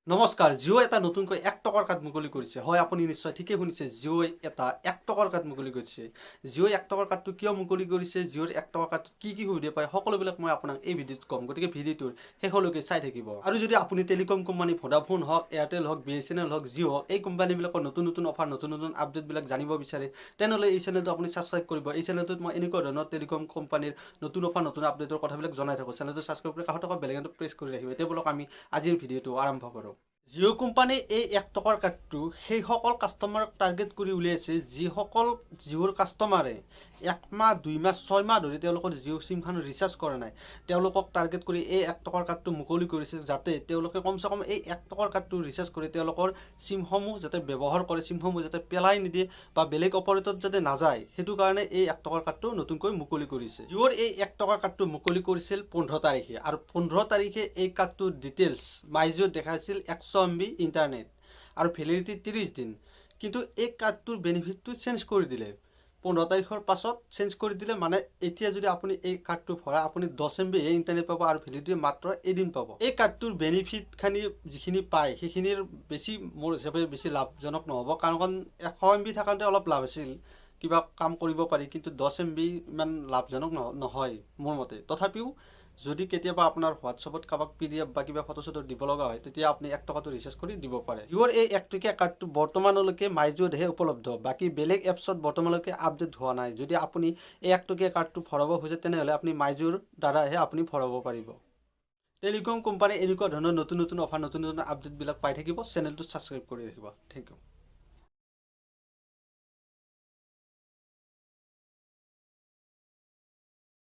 নমস্কাৰ, জিঅ' এটা নতুনকৈ 1 টকাৰ কাৰ্ড মুকলি কৰিছে। হয়, আপুনি নিশ্চয় ঠিকেই শুনিছে, জিঅ'ই এটা 1 টকাৰ কাৰ্ড মুকলি কৰিছে। জিঅ'ই 1 টকাৰ কাৰ্ডটো কিয় মুকলি কৰিছে, জিঅ'ৰ 1 টকাৰ কাৰ্ডটোত কি কি সুবিধা পায়, সকলোবিলাক মই আপোনাক এই ভিডিঅ'টোত ক'ম। গতিকে ভিডিঅ'টোৰ শেষলৈকে চাই থাকিব। আৰু যদি আপুনি টেলিকম কোম্পানী ভোডাফোন হওক, এয়াৰটেল হওক, বিএছএনএল হওক, জিঅ' হওক, এই কোম্পানীবিলাকৰ নতুন নতুন অফাৰ, নতুন নতুন আপডেটবিলাক জানিব বিচাৰে, তেনেহ'লে এই চেনেলটো আপুনি ছাবস্ক্ৰাইব কৰিব। এই চেনেলটোত মই এনেকুৱা ধৰণৰ টেলিকম কোম্পানীৰ নতুন অফাৰ, নতুন আপডেটৰ কথাবিলাক জনাই থাকোঁ। চেনেলটো ছাবস্ক্ৰাইব কৰি কাষত থকা বেল আইকনটো প্ৰেছ কৰি ৰাখিব। এতিয়া ব'লক, আমি আজিৰ ভিডিঅ'টো আৰম্ভ কৰোঁ। জিঅ' কোম্পানীৰ এই 1 টকাৰ কাৰ্ডটো সেইসকল কাষ্টমাৰক টাৰ্গেট কৰি উলিয়াইছে, যিসকল জিঅ'ৰ কাষ্টমাৰে একমাহ, 2 মাহ, 6 মাহ ধৰি তেওঁলোকৰ জিঅ' চিমখন ৰিচাৰ্জ কৰা নাই। তেওঁলোকক টাৰ্গেট কৰি এই 1 টকাৰ কাৰ্ডটো মুকলি কৰিছে, যাতে তেওঁলোকে কমচে কম এই 1 টকাৰ কাৰ্ডটো ৰিচাৰ্জ কৰি তেওঁলোকৰ চিমসমূহ যাতে ব্যৱহাৰ কৰে, চিমসমূহ যাতে পেলাই নিদিয়ে বা বেলেগ অপাৰেটৰত যাতে নাযায়, সেইটো কাৰণে এই 1 টকাৰ কাৰ্ডটো নতুনকৈ মুকলি কৰিছে। জিঅ'ৰ এই 1 টকাৰ কাৰ্ডটো মুকলি কৰিছিল 15 তাৰিখে আৰু 15 তাৰিখে এই কাৰ্ডটোৰ ডিটেইলছ মাই জিঅ'ত দেখাইছিল 100 এমবি ইণ্টাৰনেট আৰু ভেলিডিটি 30 দিন। কিন্তু এই কাৰ্ডটোৰ বেনিফিটটো চেঞ্জ কৰি দিলে, 15 তাৰিখৰ পাছত চেঞ্জ কৰি দিলে। মানে এতিয়া যদি আপুনি এই কাৰ্ডটো ভৰাই, আপুনি 10 এমবি ইণ্টাৰনেট পাব আৰু ভেলিডিটি মাত্ৰ এদিন পাব। এই কাৰ্ডটোৰ বেনিফিটখিনি যিখিনি পায়, সেইখিনিৰ বেছি মোৰ হিচাপে বেছি লাভজনক নহ'ব। কাৰণ 100 এমবি থাকোঁতে অলপ লাভ আছিল, কিবা কাম কৰিব পাৰি, কিন্তু 10 এমবি ইমান লাভজনক নহয় মোৰ মতে। তথাপিও যদি কেতিয়াবা আপোনাৰ হোৱাটছএপত কাৰোবাক পিডিএফ বা কিবা ফটো চটো দিব লগা হয়, তেতিয়া আপুনি 1 টকাটো ৰিচাৰ্জ কৰি দিব পাৰে। জিঅ'ৰ এই 1 টকীয়া কাৰ্ডটো বৰ্তমানলৈকে মাই জিঅ'তহে উপলব্ধ, বাকী বেলেগ এপছত বৰ্তমানলৈকে আপডেট হোৱা নাই। যদি আপুনি এই 1 টকীয়া কাৰ্ডটো ভৰাব খোজে, তেনেহ'লে আপুনি মাই জিঅ'ৰ দ্বাৰাহে আপুনি ভৰাব পাৰিব। টেলিকম কোম্পানী এনেকুৱা ধৰণৰ নতুন নতুন অফাৰ, নতুন নতুন আপডেটবিলাক পাই থাকিব। চেনেলটো ছাবস্ক্ৰাইব কৰি ৰাখিব। Thank U.